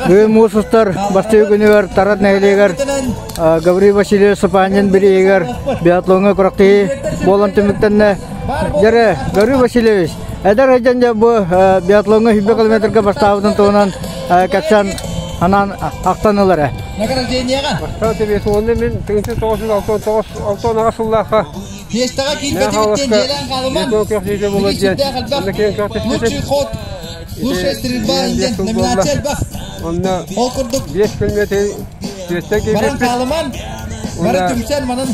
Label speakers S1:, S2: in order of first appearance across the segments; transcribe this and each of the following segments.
S1: Бүгүн муус устар бастакы күнүгэр Тарат нэһилиэгэр Гаврил Васильевич Сапанин бирииһигэр биатлоҥҥа күрэхтэһии буолан түмүктэннэ. Дьэрэ, Гаврил Васильевич, эдэр сылдьан дьэ бу биатлоҥҥа 100 километрга бастаабытын туһунан кэпсээн анаан ахтан ылар ээ.
S2: Бастаан биатлонну мин 1969 6 сыллаахха
S3: Фиестаҕа киирбэтибит диэн дьиэлээн хаалыман. Билигин сүрдээх элбэх. Лучший ход, лучшая стрельба диэн номинация элбэх.
S2: Онно
S3: Ол курдук
S2: 5 километр түөстэ
S3: баран
S2: киирбиппит.
S3: хаалыман, бары түмсэн манан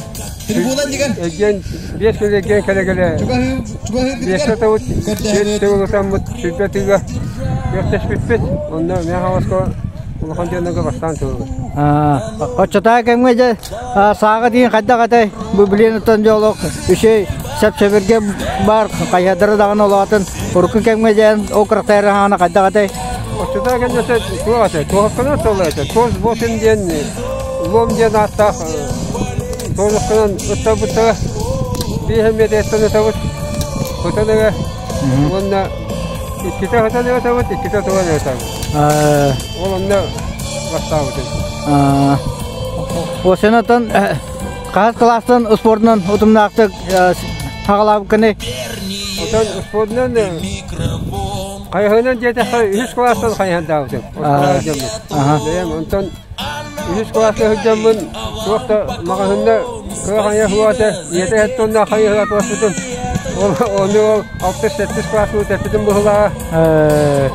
S3: трибуна дигэн
S2: Эгген 5 километр эгген кэлэ-кэлэ
S3: чугаһыыргытыгар
S2: биэстэ табыт
S3: көрдөһөбүт.
S2: төгүлүтаммыт сүрбэ тыга күрэхтэспиппит. Онно Михайловска улахан дьоннорго бастаан турабыт.
S1: Оччотооҕу кэмҥэ дьэ сааҕа диин хайдах этэй? Бу билиэн оттон дьэ олох үчүгэй сэп-сэбиргэ баар хайыһардара даҕаны улаатын урукку кэмҥэ дьээн ол кырахтайар хаана хайдах этэй?
S2: Оччотооҕу кэмҥэ туох этэ? Туохакканан соло этэ. Туос босин диэн лом диэн ааттаах туохакканан ыттарбыттара. Биэһэ миэтэттэн ытабыт. Ытан эрэ уонна иккитэ ытан ытабыт, иккитэ туран ытабыт. Ол онно бастаабытым.
S1: Осенатан хаһыс кылаастан спордунан утумнаахтык хаҕалаабыккыный?
S2: Отон спордунан хайыһынан диэтэххэ үһүс кылаастан хайыһардаабытым. Оскуолаҕа дьоммут. Бэйэм онтон үһүс кылааска сылдьаммын туох да маҕаһыынна кыра хайа суох этэ. Ийэтэ эт хайыһыга туоспутум. Ол ону ол алтыс сэттис кылааска тэппитим быһылааҕа.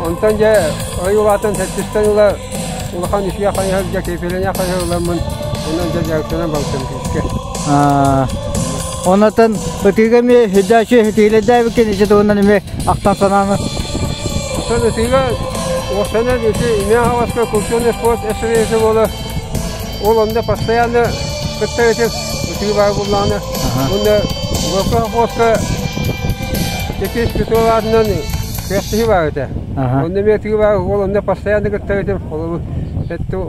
S2: Онтон дьэ ой улаатан сэттистэн ыла улахан үчүгэй хайыһар дьэ киэпилэнэ хайыһар ыламмын онон дьэ дьарыктанан барбытым күүскэ.
S1: Онотон ытыыга эмиэ сүрдээччи итиилэрдээбиккин ити туһунан эмиэ ахтан санааны.
S2: Оттон ытыыга уопсайынан ити Имяховская культурный спорт эсэрэсэ буола ол онно постоянно кытта этим ытыы баар буоллаҕына уонна Горькай колхозка Текиш Петров аатынан күрэхтэһии баар этэ. Онно эмиэ ытыы баар ол онно постоянно кытта этим. Холобур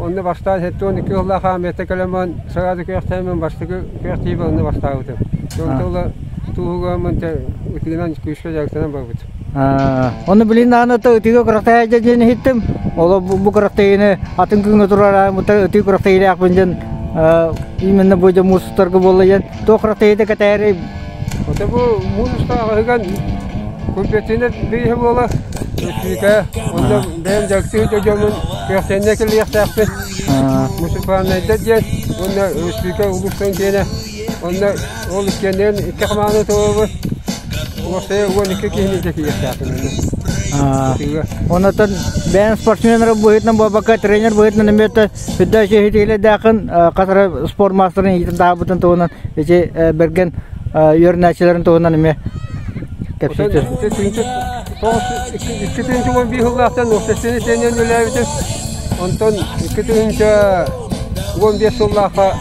S2: онно бастаан 72 сыллаах аамыйата кэлэн баран сразу күрэхтэһэммин бастакы күрэхтэһиибэр онно бастаабытым. Онтон ыла тууһугаммын ытыынан күүскэ дьарыктанан барбытым.
S1: Ону билин даҕаны ытыыга күрэхтэһээдьэ диэн иһиттим. Оло бу күрэхтэһиини атын күҥҥэ турар ытыы күрэхтэһиилээхпин диэн именно бу дьэ муус устарга буолла диэн туох күрэхтэһиитэ кэтээри
S2: Ото бу муус устааҕыган культурнай бирииһэ буола республика онно бэйэм дьарыктыы дьоммун күрэхтэннэ кэлиэхтээхпин муниципальнайдар диэн уонна республика улуустарын киэнэ онно ол иккиэннэрин икки хамааны туруорабыт уопсайа 12 киһини киириэхтээхпин
S1: Онотон бэйэм спортсмен быһыытынан буолбакка тренер быһыытынан эмиэ сүрдээх ситиһиилэрдээххин хас эрэ спорт маастарын иитин таһаарбытын туһунан ити бэргэн үөрэнээччилэрин туһунан эмиэ кэпсиир.
S2: 2011 сыллаахтан общественный тренер үлэлээбитим. Онтон 2015 сыллаахха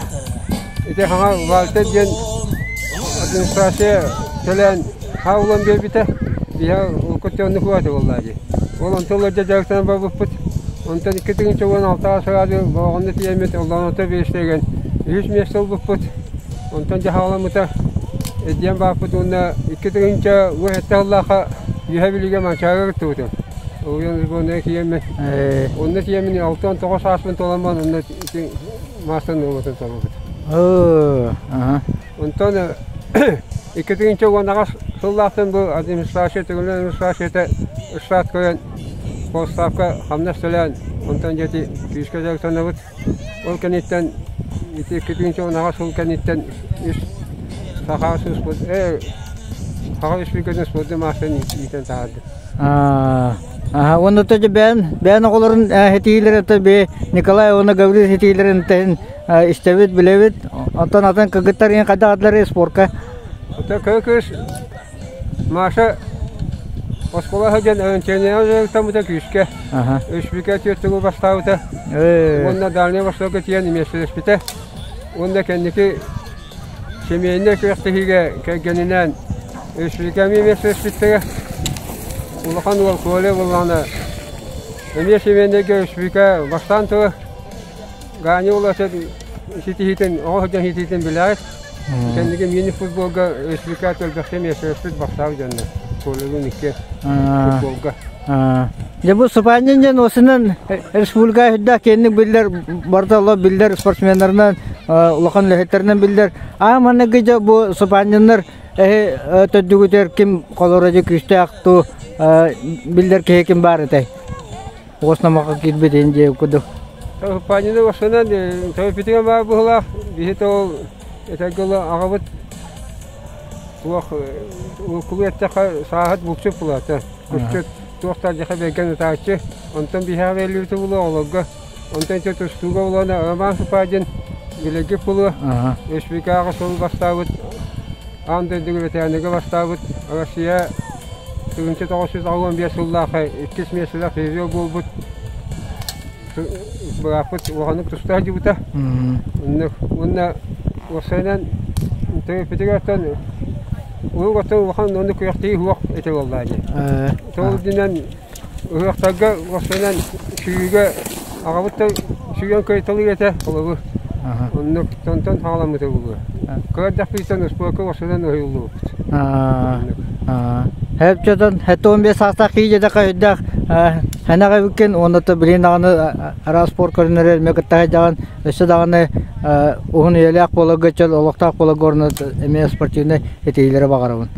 S2: ити хаҥа Вальтер диэн администрация төлөөн хаалан биэрбитэ. Биһэ көттөөннүк уаты буолла дии. Ол онтон ылдьа дьарыктанан барбыппыт. Онтон 2016 сылаады Бороҕонно тиийэммит Оллооното биэстэригэр үһүс миэстэ ылбыппыт. Онтон дьаһаламмыта эрдийэн баарпыт уонна 2017 сыллаахха Үөһэ Бүлүүгэ Манчаарыга кыттыбытым. Уйан сборная тиийэммин. Онно тиийэммин 69 сааспын туоламмын онно ити маастар нуорматын толорбут. Онтон 2018 сыллаахтан бу администрация төгүлүн администрацията штат көрөн полставка хамнас төлөөн онтон дьэ ити күүскэ дьарыктанабыт. Ол кэнниттэн ити 2018 сыл кэнниттэн үс саха спорт Саха Республикатын спордун маастарын иитэн таһаардым.
S1: Аха, уонна то бэйэн бэйэн оҕолорун ситиһиилэрэ то би Николай уонна Гаврил ситиһиилэрин тэһин истэбит, билэбит. Оттон атын кыргыттар иһин хайдах атлары спорка?
S2: Оттон кыра кыыс Маша оскуола сылдьан тренерэ дьарыктаммыта күүскэ. Республика түөрт төгүл бастаабыта. Уонна Дальнай Востокка тиийэн миэстэлэспитэ. Уонна кэнники семейнэй күрэхтэһиигэ кэргэнинээн республика эмиэ миэстэлэспиттэрэ. Улахан уол Коля буоллаҕына эмиэ семейнэйгэ республика бастаан турар. Ганя уол ситиһиитин, оҕо сылдьан ситиһиитин билэҕит. Кэнники мини-футболга республика элбэхтэ миэстэлэспит бастаабыт дьоннор. Колялыын икки футболга.
S1: Дьэ бу Супанин диэн осынан республика үрдээх киэнник биллэр, барыта олох биллэр спортсменнарынан, улахан үлэһиттэринэн биллэр. Аа манныгы дьэ бу Супаниннар эһи төрдүгүтэр ким холоро дьэ күүстээх ту биллэр киһи ким баар этэй? Уос номоххо киирбит иһин дьиэ курдук.
S2: Супанины осынан төрөппүтүгэр баар быһыылаах, биһи тоҕо этэргэ дылы аҕабыт Туох кулу эттэххэ сааһыт булчут булаата. Кусчут туох да алдьархай бэргэн ытааччы. Онтон биһиэхэ бэриллибитэ буолуо оҕолорго. Онтон ити тустууга буолуона Роман Супадин билэргит буолуо. Республикаҕа сыл бастаабыт, аан дойдуга ветераныга бастаабыт Россия 1985 сыллаахха иккис миэстэлээх призер буолбут бырааппыт улаханнык туста сылдьыбыта. Уонна уопсайынан төрөппүтүгэр оттон уһук оттон улахан оннук күрэхтэһии суох этэ буоллаа дии. Сол үрдүнэн ыһыахтарга уопсайынан сүүрүүгэ аҕабыт да сүүрэн кыайталыыр этэ холобур. Оннук онтон саҕаламмыта буолуо. Кыра эрдэхпититтэн успуорка уопсайынан уһуйуллубуппут.
S1: Хэпчотон 75 саастаах киһи дьэдэхэ өйдөөх хэнэх эбиккин уонна то билигин даҕаны араас спорт көрүнэрэ эмиэ кытта сылдьаҕын өссө даҕаны уһун үйэлээх буоларга чөл олохтоох буоларга уонна эмиэ спортивнай этиилэри баҕарабын.